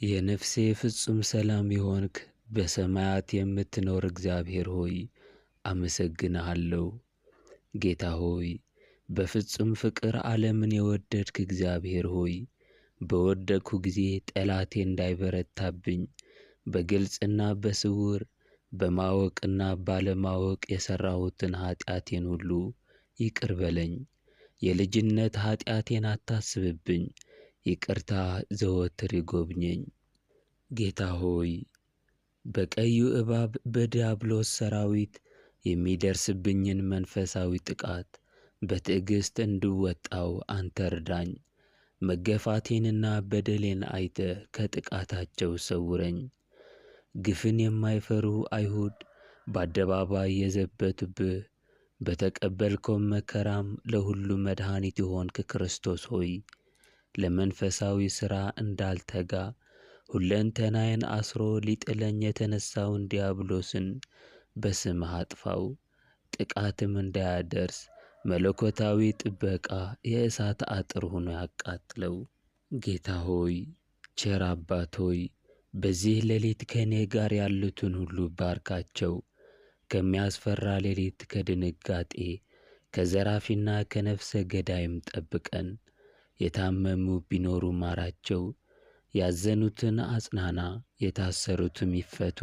የነፍሴ ፍጹም ሰላም የሆንክ በሰማያት የምትኖር እግዚአብሔር ሆይ አመሰግንሃለሁ። ጌታ ሆይ፣ በፍጹም ፍቅር ዓለምን የወደድክ እግዚአብሔር ሆይ፣ በወደቅሁ ጊዜ ጠላቴ እንዳይበረታብኝ በግልጽና በስውር በማወቅና ባለማወቅ የሠራሁትን ኃጢአቴን ሁሉ ይቅር በለኝ። የልጅነት ኃጢአቴን አታስብብኝ፣ ይቅርታ ዘወትር ይጎብኘኝ። ጌታ ሆይ፣ በቀዩ እባብ በዲያብሎስ ሰራዊት የሚደርስብኝን መንፈሳዊ ጥቃት በትዕግሥት እንድወጣው አንተ እርዳኝ። መገፋቴንና በደሌን አይተህ ከጥቃታቸው ሰውረኝ። ግፍን የማይፈሩ አይሁድ በአደባባይ የዘበቱብህ፣ በተቀበልከው መከራም ለሁሉ መድኃኒት የሆንክ ክርስቶስ ሆይ፣ ለመንፈሳዊ ሥራ እንዳልተጋ ሁለንተናዬን አስሮ ሊጥለኝ የተነሣውን ዲያብሎስን በስምህ አጥፋው። ጥቃትም እንዳያደርስ መለኮታዊ ጥበቃ የእሳት አጥር ሆኖ ያቃጥለው። ጌታ ሆይ፣ ቸር አባት ሆይ፣ በዚህ ሌሊት ከእኔ ጋር ያሉትን ሁሉ ባርካቸው። ከሚያስፈራ ሌሊት፣ ከድንጋጤ፣ ከዘራፊና ከነፍሰ ገዳይም ጠብቀን። የታመሙ ቢኖሩ ማራቸው፣ ያዘኑትን አጽናና፣ የታሰሩትም ይፈቱ።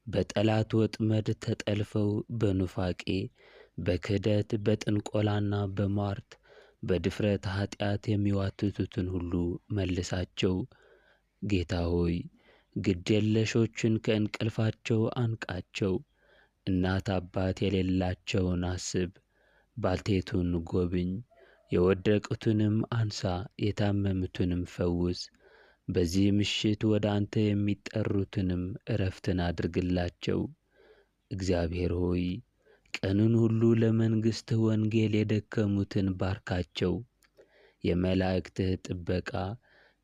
በጠላት ወጥመድ ተጠልፈው በኑፋቄ፣ በክህደት፣ በጥንቆላና በሟርት፣ በድፍረት ኃጢአት የሚዋትቱትን ሁሉ መልሳቸው። ጌታ ሆይ፣ ግዴለሾችን ከእንቅልፋቸው አንቃቸው። እናት አባት የሌላቸውን አስብ፣ ባልቴቱን ጎብኝ፣ የወደቁትንም አንሳ፣ የታመሙትንም ፈውስ። በዚህ ምሽት ወደ አንተ የሚጠሩትንም ዕረፍትን አድርግላቸው። እግዚአብሔር ሆይ፣ ቀኑን ሁሉ ለመንግሥትህ ወንጌል የደከሙትን ባርካቸው። የመላእክትህ ጥበቃ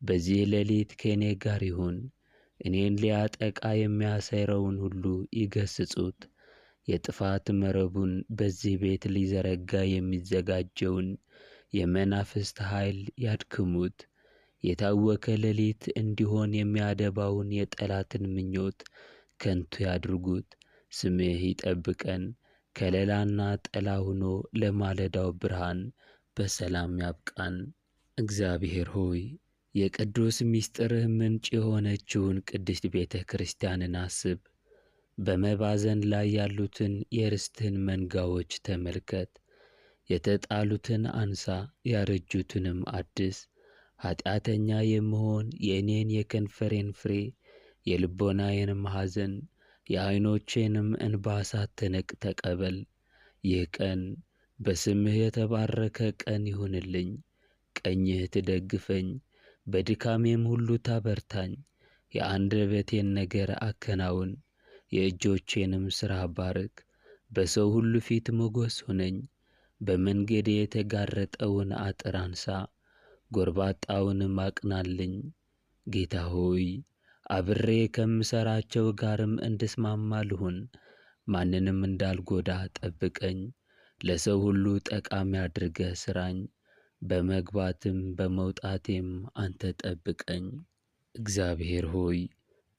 በዚህ ሌሊት ከእኔ ጋር ይሁን። እኔን ሊያጠቃ የሚያሴረውን ሁሉ ይገስጹት። የጥፋት መረቡን በዚህ ቤት ሊዘረጋ የሚዘጋጀውን የመናፍስት ኃይል ያድክሙት። የታወከ ሌሊት እንዲሆን የሚያደባውን የጠላትን ምኞት ከንቱ ያድርጉት። ስምህ ይጠብቀን፣ ከለላና ጥላ ሆኖ ለማለዳው ብርሃን በሰላም ያብቃን። እግዚአብሔር ሆይ፣ የቅዱስ ምስጢርህ ምንጭ የሆነችውን ቅድስት ቤተ ክርስቲያንን አስብ። በመባዘን ላይ ያሉትን የርስትህን መንጋዎች ተመልከት። የተጣሉትን አንሳ፣ ያረጁትንም አድስ። ኃጢአተኛ የምሆን የእኔን የከንፈሬን ፍሬ፣ የልቦናዬንም ሐዘን፣ የዓይኖቼንም እንባ ሳትንቅ ተቀበል። ይህ ቀን በስምህ የተባረከ ቀን ይሁንልኝ። ቀኝህ ትደግፈኝ፣ በድካሜም ሁሉ ታበርታኝ። የአንደበቴን ነገር አከናውን፣ የእጆቼንም ሥራ ባርክ። በሰው ሁሉ ፊት ሞገስ ሁነኝ። በመንገዴ የተጋረጠውን አጥር አንሳ፣ ጎርባጣውንም አቅናልኝ። ጌታ ሆይ፣ አብሬ ከምሠራቸው ጋርም እንድስማማ ልሁን። ማንንም እንዳልጎዳ ጠብቀኝ። ለሰው ሁሉ ጠቃሚ አድርገህ ሥራኝ። በመግባትም በመውጣቴም አንተ ጠብቀኝ። እግዚአብሔር ሆይ፣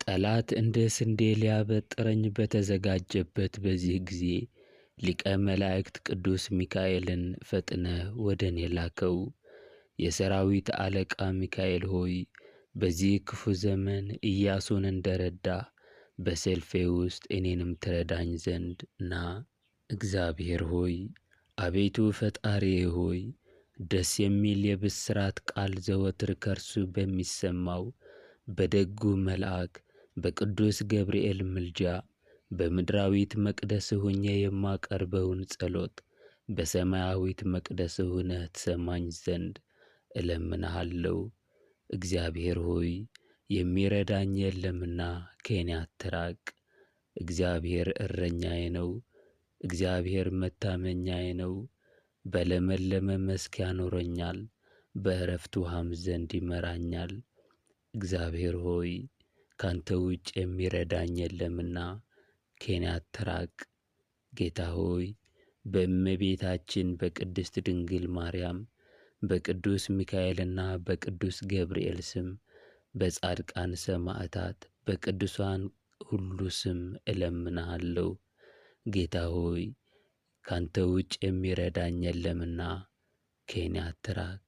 ጠላት እንደ ስንዴ ሊያበጥረኝ በተዘጋጀበት በዚህ ጊዜ ሊቀ መላእክት ቅዱስ ሚካኤልን ፈጥነህ ወደ እኔ ላከው። የሰራዊት አለቃ ሚካኤል ሆይ፣ በዚህ ክፉ ዘመን ኢያሱን እንደረዳህ በሰልፌ ውስጥ እኔንም ትረዳኝ ዘንድ ና። እግዚአብሔር ሆይ፣ አቤቱ ፈጣሪዬ ሆይ፣ ደስ የሚል የብስራት ቃል ዘወትር ከእርሱ በሚሰማው በደጉ መልአክ በቅዱስ ገብርኤል ምልጃ በምድራዊት መቅደስ ሆኜ የማቀርበውን ጸሎት በሰማያዊት መቅደስ ሆነህ ትሰማኝ ዘንድ እለምንሃለሁ። እግዚአብሔር ሆይ፣ የሚረዳኝ የለምና ከእኔ አትራቅ። እግዚአብሔር እረኛዬ ነው፣ እግዚአብሔር መታመኛዬ ነው። በለመለመ መስክ ያኖረኛል፣ በዕረፍት ውሃም ዘንድ ይመራኛል። እግዚአብሔር ሆይ፣ ካንተ ውጭ የሚረዳኝ የለምና ከእኔ አትራቅ። ጌታ ሆይ፣ በእመቤታችን በቅድስት ድንግል ማርያም፣ በቅዱስ ሚካኤልና በቅዱስ ገብርኤል ስም በጻድቃን ሰማዕታት በቅዱሳን ሁሉ ስም እለምንሃለሁ። ጌታ ሆይ፣ ካንተ ውጭ የሚረዳኝ የለምና ከኔ አትራቅ።